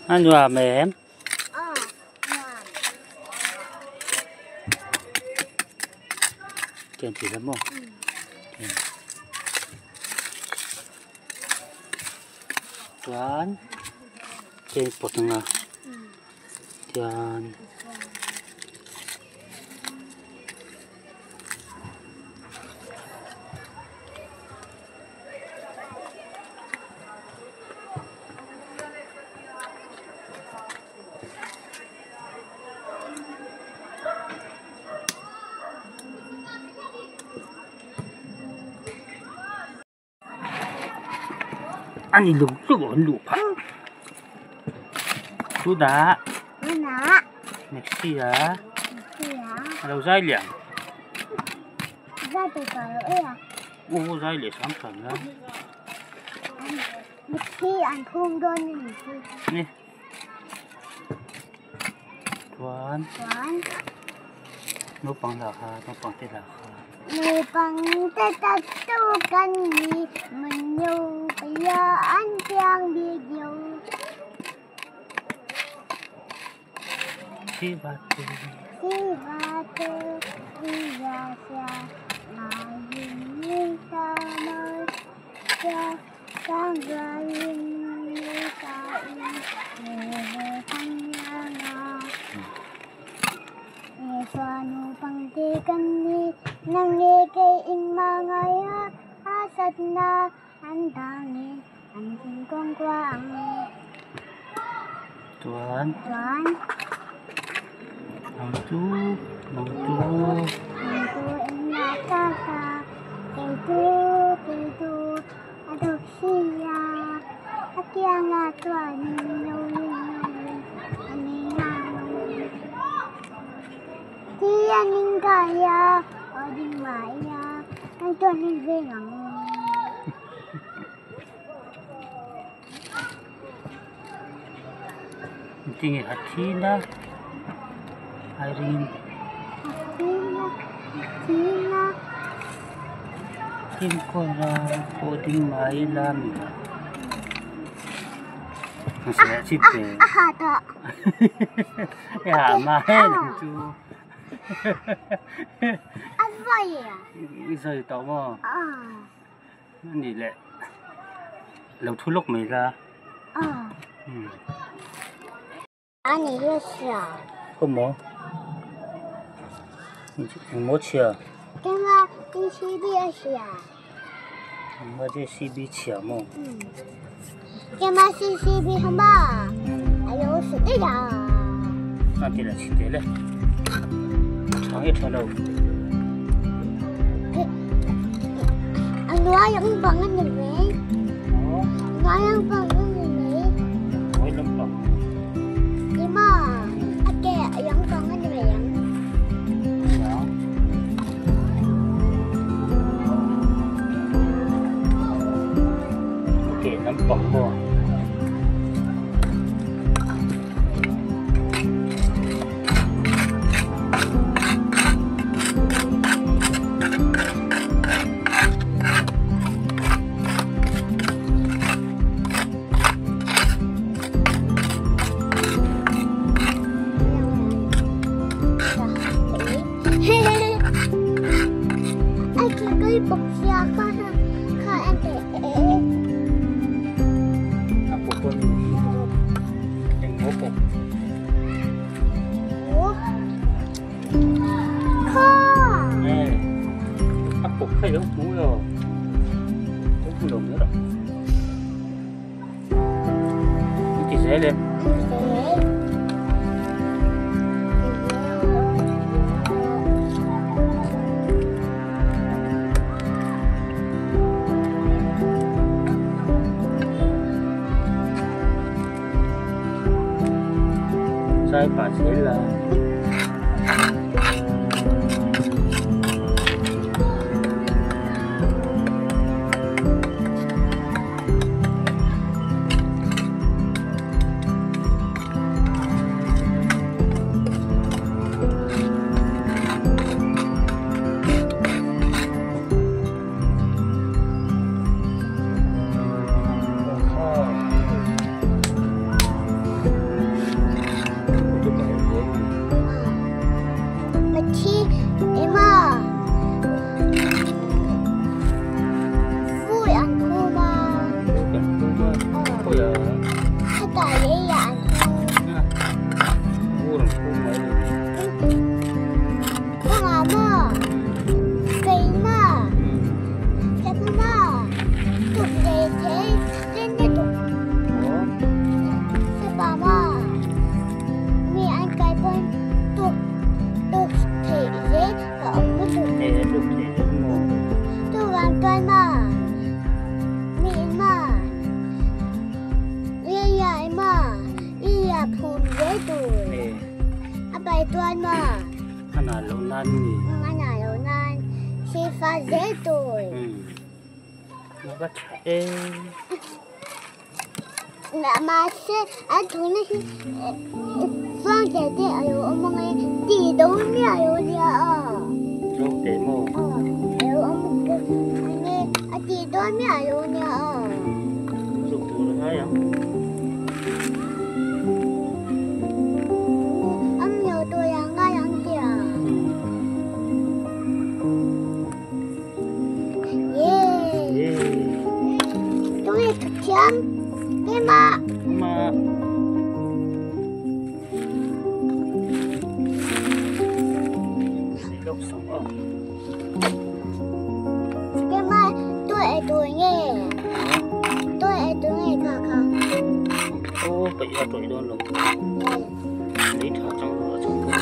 A nuam em? Aw, nuam. Tian ti la maw? Chuan tian pawt anga tian. An i luk tluk an luh phah tunah Maxi a a lo zai leh ang aw zai leh hram hram la ni chuan naupang lah kha naupang te lah kha. Naupang te tatu kan ni manu pia an piang video. Siva te. Siva te iya sia na yin ni sa mo sia sang ra yin ni sa yin ni he sang ya na. Naupang te kan ni nang nge kei in mangai a a sat na an dangin an thing kawng kua ang. Chuan. Chuan. Nang chu nang chu. Nang chu in la ta ta kei chu kei chu a dawk si a a kianga chuanin lo in a ni ang. Tianin kai a aw ding mai a nang chuanin veng ang. Tinge Hathina Irene. Hathina Hathina. Fimkhur a pawh ding mai la mi a chip ve. A ha tawh. I ha mai ang chu. A vawi a. I sawi tawh maw? A. Ani leh lo thu lawk mai la. A. Ani hi chhia. Khaw maw? Engmaw chhia? Engmaw JCB a chhia. Engmaw JCB chhia maw? Engmaw JCB kha maw? A lo hre daih a. A ti la chhi teh le. Tha nge tha lo. A nuai ang bang a ni mai. Nuai ang bang a ni mai. Nuai lampang. Ema a ke a yang bang a ni mai ang. A ke lampang maw. A pawh pawh engmaw pawh. A pawh kha i lo hmu lo. Lo hmu lo mai rawh. I ti zel em? Zai pah zel a. nan ni. A na loh nan sifa zel tur. A va tha e. Mahse an thawhna hi chuang teh te a lo awm ang e tih do miah lo nia a. Chuang teh maw? Aw a lo awm ang e a tih dawn miah lo nia a. Zuk tur a ngai ang. Awm lo tur a ngai ang tia. Tui thiam keimah. Keimah. Keimah tui e tui nge. Tui e tui nge kha kha. Ô, peih a tawih dawn lo. Lei tha chang lo a chang dawn.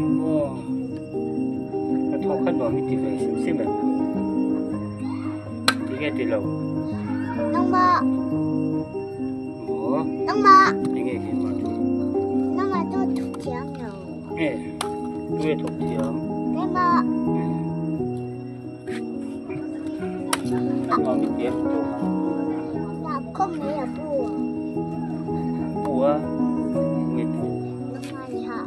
Engmaw a thawk kha nuam i ti ve hrim hrim em? Tinge ti lo? Nangmah. Maw? Nangmah. Tinge keimah chu? Nangmah chu thawk thiam lo. Nge? Tunge thawk thiam? Keimah. A nuam i ti em tawk? Khawm mai a pu. Pu a? Nge pu? Nangmah ni ha.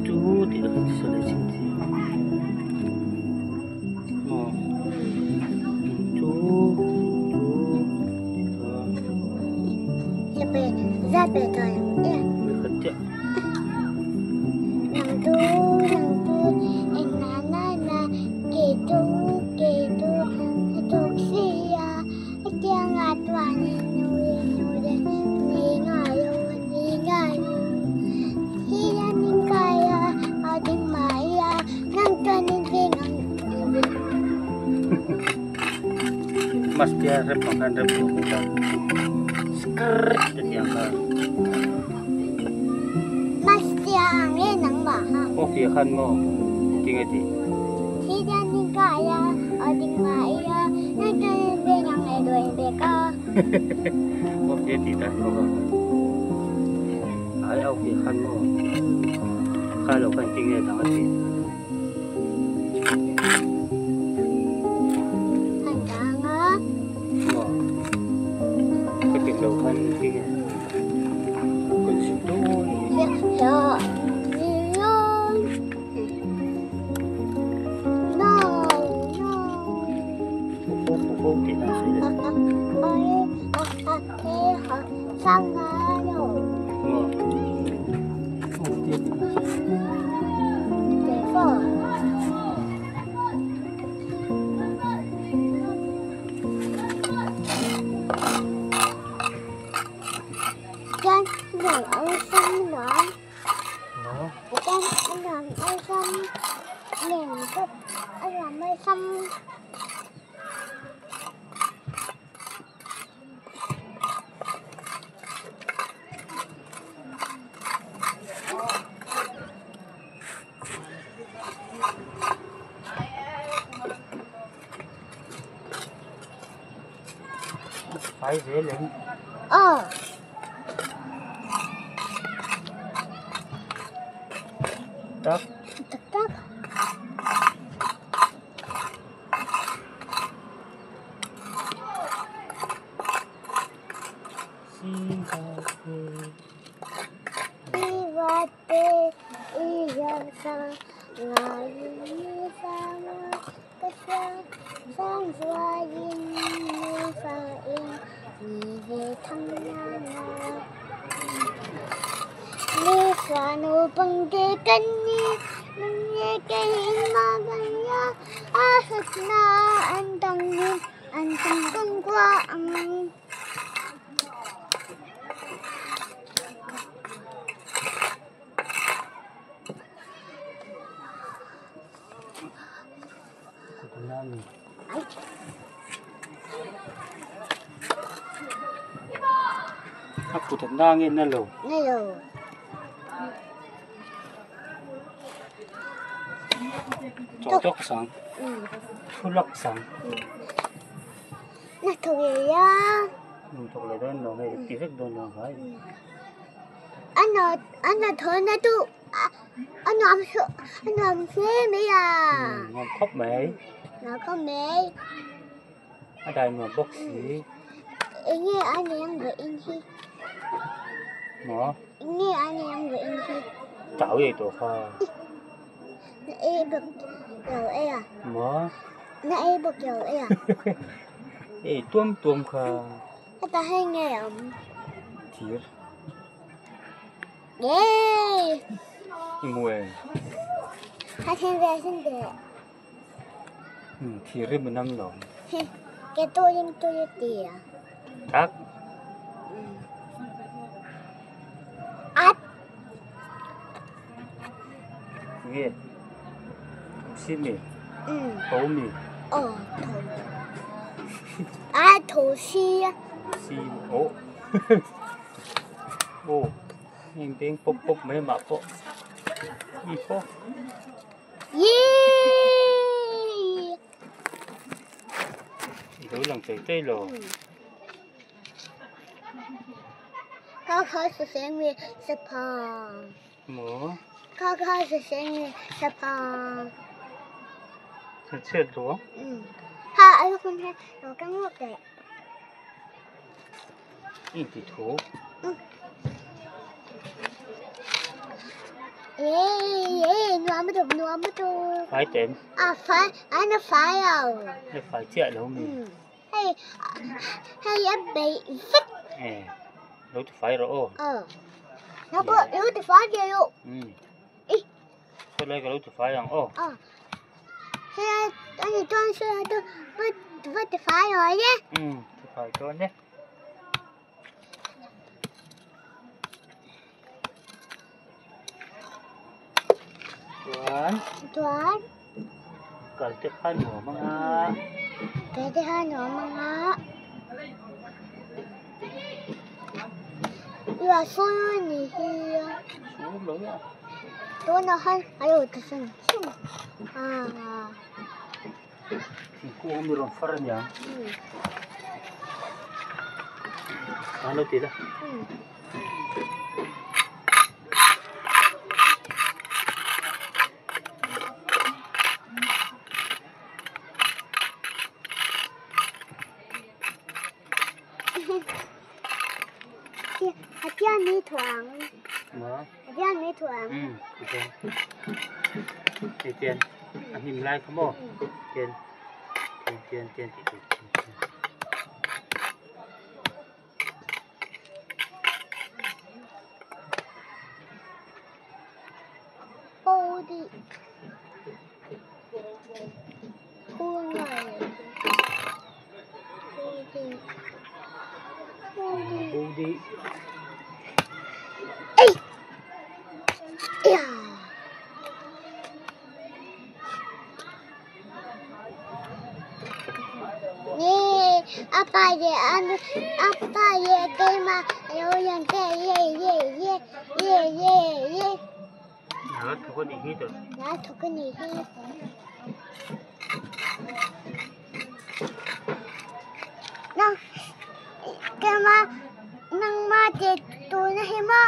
Chu tih ka ti sawi leh chin chi. Maw? Chu chu tih kha. Mastia rep makan rep bukan skrrr jadi apa? Mastia ang nang ba ha? Okay kan mo tinggal di. Okay ti ta ko. Ai okay kan mo. Kalau kan tinggal dang ti. Phải dễ lên. Tắc. Tắc tắc. A kut a nang in a lo. Chaw tawk sang. Thu lak sang. Na thawk leh a. Thawk leh dawn lo hei ti vek dawn lo hai. A na thaw na duh a nuam a nuam hle mai a. Nuam khawp mai. Nuam khawp mai. A dai nuam bawk si. Eng nge a nei ang ve in hi? Maw? Eng nge a nei ang ve in hi? Chau ei tawh kha. Na ei bawk lo ei a. Maw? Na ei bawk lo ei a. Ei tuam tuam kha. Heta hei nge a awm? Thir. Yay! I hmu em? A then ve a sin teh. Thir hi min am lo. Ke turin tui a ti a. Tak. At. Nge. Si mi. Tho mi. Aw tho. A tho si a. Si oh. Oh. Heng beng pawp pawp mai mah pawh. I pawh. Yee! Lo lang chei chei lo. Kha kha sa seng mi sa pha. Maw? Kha kha sa seng mi sa pha. Sa chhiat lo? Ha a lu he lo kang ngawt teh. Inti thu. Fai tem. A fai, ana fai lo. A fai chiah lo mi. Hei, hei a bei vek. Eh, lo ti fai rawh aw. Ờ. Nó có lo ti fai ve lo. Ừ. Saw lai ka lo ti fai ang aw. Ờ. Hei, ani chuan saw lai chu va ti fai rồi nhé. Ừ, ti fai dawn e. Chuan. Chuan. Kal te kha nuam ang a. Kal te kha nuam ang a. Ua sawi ni hi a. Su lo a. Tunah khan a lo ta san san a. Thingkung mi rawn far aniang. A lo ti la. A tian ni thuang. Maw? A tian ni thuang. Hei tian a hnim lai kha maw tian tian tian tian tih tih tih. Ho di. Ho ngai. Ho di. Ho di. Ho di. Ê! Ya. Nè, apa ye anu, apa ye kema, lo yang ke ye ye ye ye ye ye. Nó thuộc cái gì rồi? Nó thuộc cái gì hết? Nó, kema, nang ma che tu na hi ma,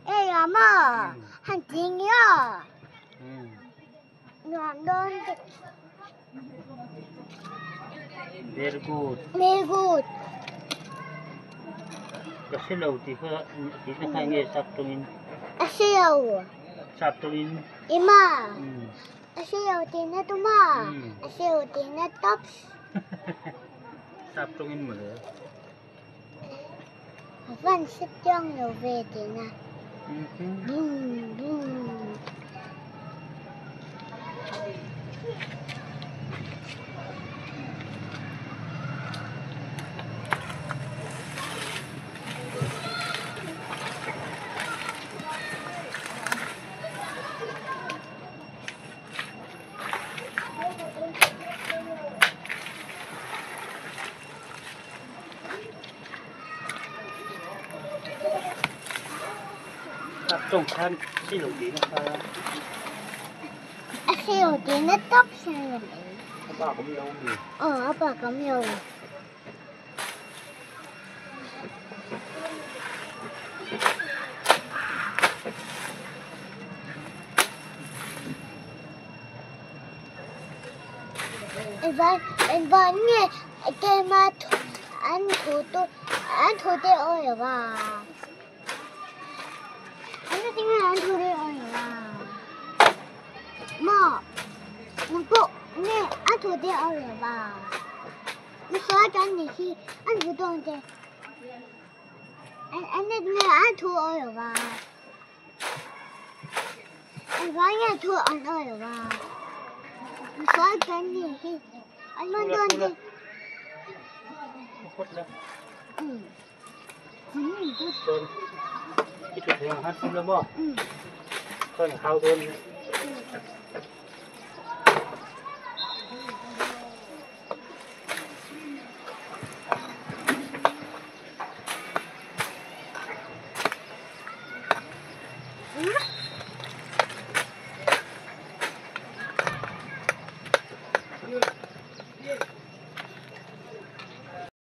e ya ma, han jing ya. Nuam don. Very good. Very good. Ka si lo ti kha ti na kha nge sap tungin. A si lo. Sap tungin. Ima. A si lo ti na tu ma. A si lo ti na tops. Sap tungin mo le. A van si tiang lo ve ti na. Boom boom. Tawng khan si lo ti na kha. A si lo ti na tawp sang la mai. A pa kum lo mi. Ờ, a pa kum lo. Engvang nge keima an thu te an thu te awi lo a? An tinge an thu te awi lo a? Maw nang pawh nge an thu te awi lo a? Mi sawi tan nih hi an thu dawn che. An tinge an thu awi lo a? Engvang nge thu an awi lo a? Mi sawi tan nih hi an man dawn che. Chuan i thu thei ang han tum la maw? Chuan i hau dawn.